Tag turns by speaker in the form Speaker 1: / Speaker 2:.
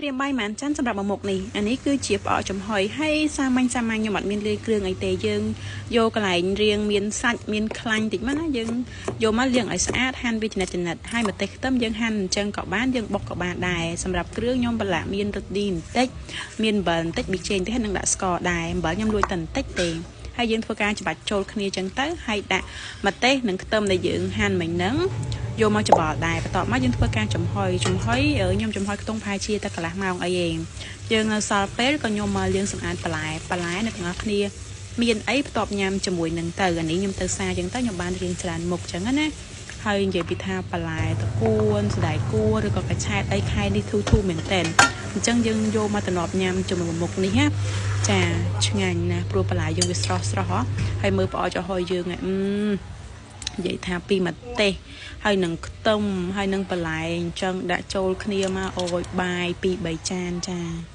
Speaker 1: ត្រៀមបាយមួយចានសម្រាប់មួយមុខនេះអានេះគឺជាផ្អកចំហុយហើយសាមញ្ញសាមញ្ញខ្ញុំអត់មានលាយគ្រឿងអីទេយើងយកកន្លែងរៀងមានសាច់មានខ្លាញ់តិចមកណាយើងយកមកលាងឲ្យស្អាតហាន់វាចំណិតចំណិតហើយម្ទេសខ្ទឹមយើងហាន់អញ្ចឹងក៏បានយើងបុកក៏បានដែរសម្រាប់គ្រឿងខ្ញុំប្រឡាក់មានរឹតឌីបន្តិចមានអំបិលបន្តិចប៊ីចេងតិចហើយនឹងដាក់ស្ករដែរអំបិលខ្ញុំលួចតែបន្តិចទេហើយយើងធ្វើការច្បាច់ចូលគ្នាចឹងទៅហើយដាក់ម្ទេសនិងខ្ទឹមដែលយើងហាន់មិញហ្នឹងយកមកច្បល់ដែរបន្ទាប់មកយើងធ្វើការចំហុយចំហុយខ្ញុំចំហុយខ្ទង់ប្រហែលជាតែកន្លះម៉ោងអីឯងយើងនៅសល់ពេលក៏ខ្ញុំមកលាងសម្អាតបន្លែបន្លែនៅទាំងអស់គ្នាមានអីផ្ទាប់ញ៉ាំជាមួយនឹងទៅអានេះខ្ញុំទៅសាចឹងទៅខ្ញុំបានរៀងច្រើនមុខចឹងណាហើយនិយាយពីថាបន្លែតកួនសណ្តែកគួរឬក៏កញ្ឆែតអីខែនេះធូធូមែនតើអញ្ចឹងយើងយកមកតំណប់ញ៉ាំជាមួយមុខនេះណាចាឆ្ងាញ់ណាស់ព្រោះបន្លែយើងវាស្រស់ស្រស់ហ៎ហើយមើលផ្អកចំហុយយើងអឺនិយាយថាពីម្ទេសហើយនឹងខ្ទឹមហើយនឹងបន្លែអញ្ចឹងដាក់ចូលគ្នាមកអូយបាយ2 3ចានចា។